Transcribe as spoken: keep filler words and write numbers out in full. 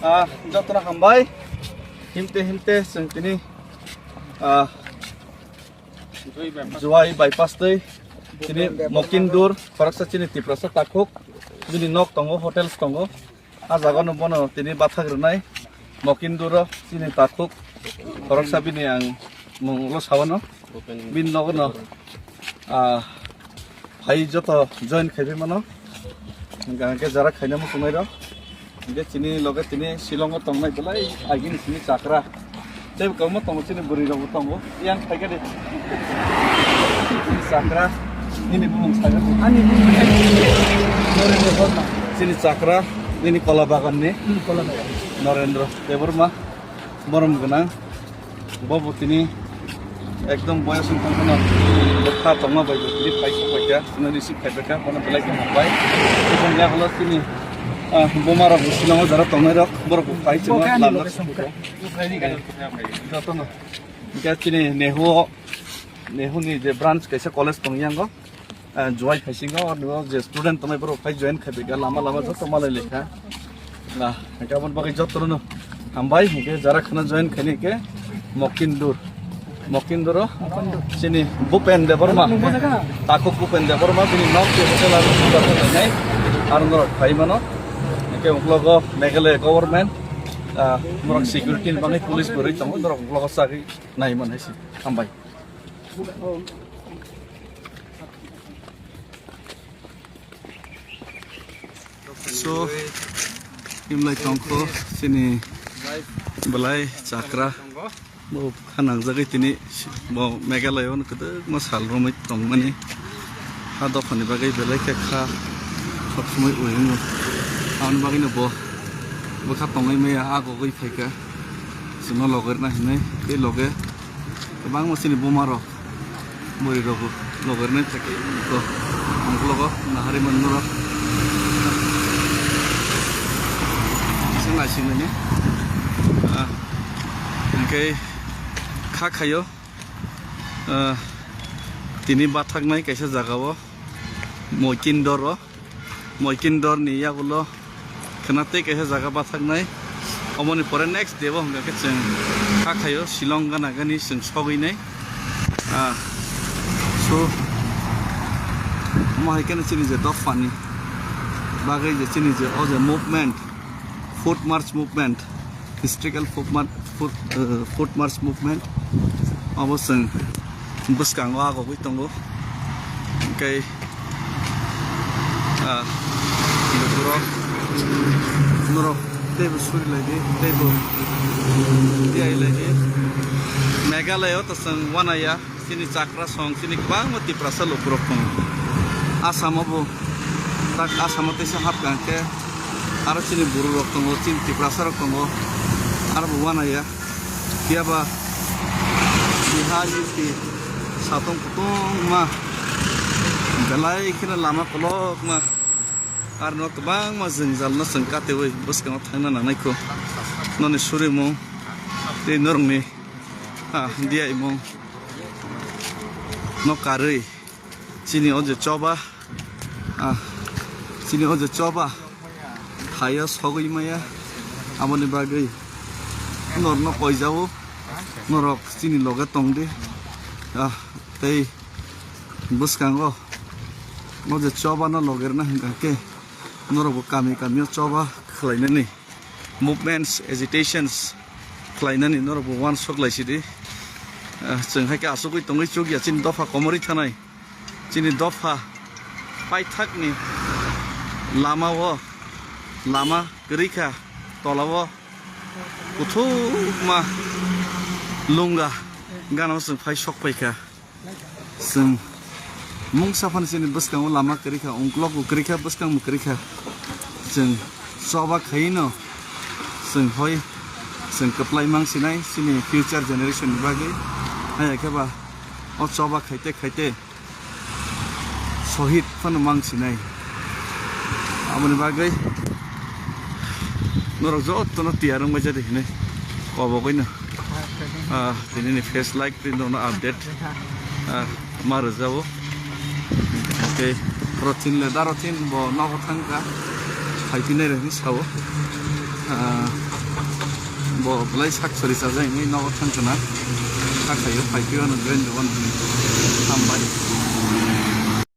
Ah, jotono hambai. Himte himte chwng tini, ah, Jowai bypass twi tini Mokindur, khoroksa chini Tiprasa takhuk, bini nok tongo, hotels tongo. Ah jagano bono tini bathak rwnai Mokinduro chini takhuk, khoroksa bini ang mung ulo sawano. Bini nogono, ah, phai joto join khaiwi mano. Hingke jara khaina muchungnai rok. Hingke chini loge tini Shillong o tongnai belai agini chini chakra. Tei kwbangma tongo chini bwrwi rokbo tongo. Yang khaikhe de. Chini chakra. Nini bumung saga. Ani bumung Norendra Verma. Chini chakra. Nini kola bagan ni. Hmm, kola bagan. Norendra Debbarma. Borom gwnang. Bo bo tini ekdom boyos wng tongmano bwkha tongma bai bo tini phai kha, phai kha, chwngno receive khai kha, bono belai khe hambai. Tei bo yagulo tini, ah, buma rok bo Shillong o jora tongnai rok, borok bo phai chwngno lamno sukha. Jotono. Hingke chini Nehu o, Nehu ni je branch kaisa college tong yango. Ah, Jowai phaisingo, oro je student tongnai borok phai join khai phaikha, lama lama joto malai lekha. Na, hingke aboni bagwi jotono hambai, hingke jara khana join khaini khe Mokindur. Mokinduro chini Bhupen Debbarma, takhuk Bhupen Debbarma, bini nok tei hotel aro sugar nai, aro norok phai mano. Hingke uklogo Meghalaya government, ah, norok security ni bagwi police bo rwi tongo, norok uklogo chagwi nai man hai se. Hambai. So, imlai tongkho chini belai chakra. Bo kha nangjagwi tini bo Meghalaya o kwdwkma sal romwi tongmani. Ha dophani bagwi belai khe kha sob somoi uingo. Aboni bagwino bo bwkha tongwi maya agogwi phaikha. Chwngno logorna hinwi tei loge kwbangma chini buma rok. Muri rogo, logo rwnai thake ko. Ang logo nahari man norok. Sing lai sing ni. Ah, hingke kha khayo. Ah, tini bathaknai kaisa jaga o. Moikin doro. Moikin dorni yagulo khwna tei kaisa jaga bathaknai. Omoni pore next day bo hwnkha khe chwng kha khaio Shillong gana gani chwng sogwi nai. Ah, so, omo hai kheno chini je dophani bagwi je chini je o je movement, Foot March movement, historical foot mar-, foot, eh, Foot March movement. Obo chwng bwskango agogwi tongo. Hwnkhe, ah, lukurok norok teibo suri laidi, teibo tiyai laidi. Meghalaya o to chwng wanaya. Chini chakra song, chini kwbangma Tiprasa lukurok tongo. Assam o bo, tak Assam o teisa hapkha hwnkhe, aro chini borok rok tongo, chini Tiprasa rok tongo, aro bo wanaya. Phiya ba Bihar, U P, satung kutung ma, belai kheno lama kolok ma, aro no kwbangma jwngjal no chwng katewi bwskango thangna nangnai kho. Noni surimung tei norokni, ah, diya imung. No karwi chini o je choba, ah, chini o je choba hayo sogwi maya, aboni bagwi norno koijao, norok chini loge tongdi, ah, tei bwskango o je choba no loge rwna hwnkha khe norokbo kami kami o choba khwlainani. Movements, agitations khlainani norokbo uansuk lai sidi. Ah, chwng hai khe asugwi tongwi chukya chini dopha komorwi thanai. Chini dopha paithakni lama o, lama kwrwi kha, tola o kuthukma lunga gana o chwng phai sok phai kha. Chwng mungsa phano chini bwskango lama kwrwi kha, ungkulok bo kwrwi kha, bwskang bo kwrwi kha. Chwng choba khaino chwng hoi chwng kwplai mang sinai chini future generation ni bagwi. Haiya khe ba o choba khaite khaite sohid phano mang sinai. Aboni bagwi norok jotono tiyar wngbai jadi hinwi kobogwino, ah, tini ni face like tini nono update, ah, ma rwjao. Tei rothin le da rothin bo nogo thangkha, phaiphinai rokni sao, ah, Bo belai sak sori sajak hinwi nogo thang khna. Sak saio phai phiyano join rwban hinwi. Hambai.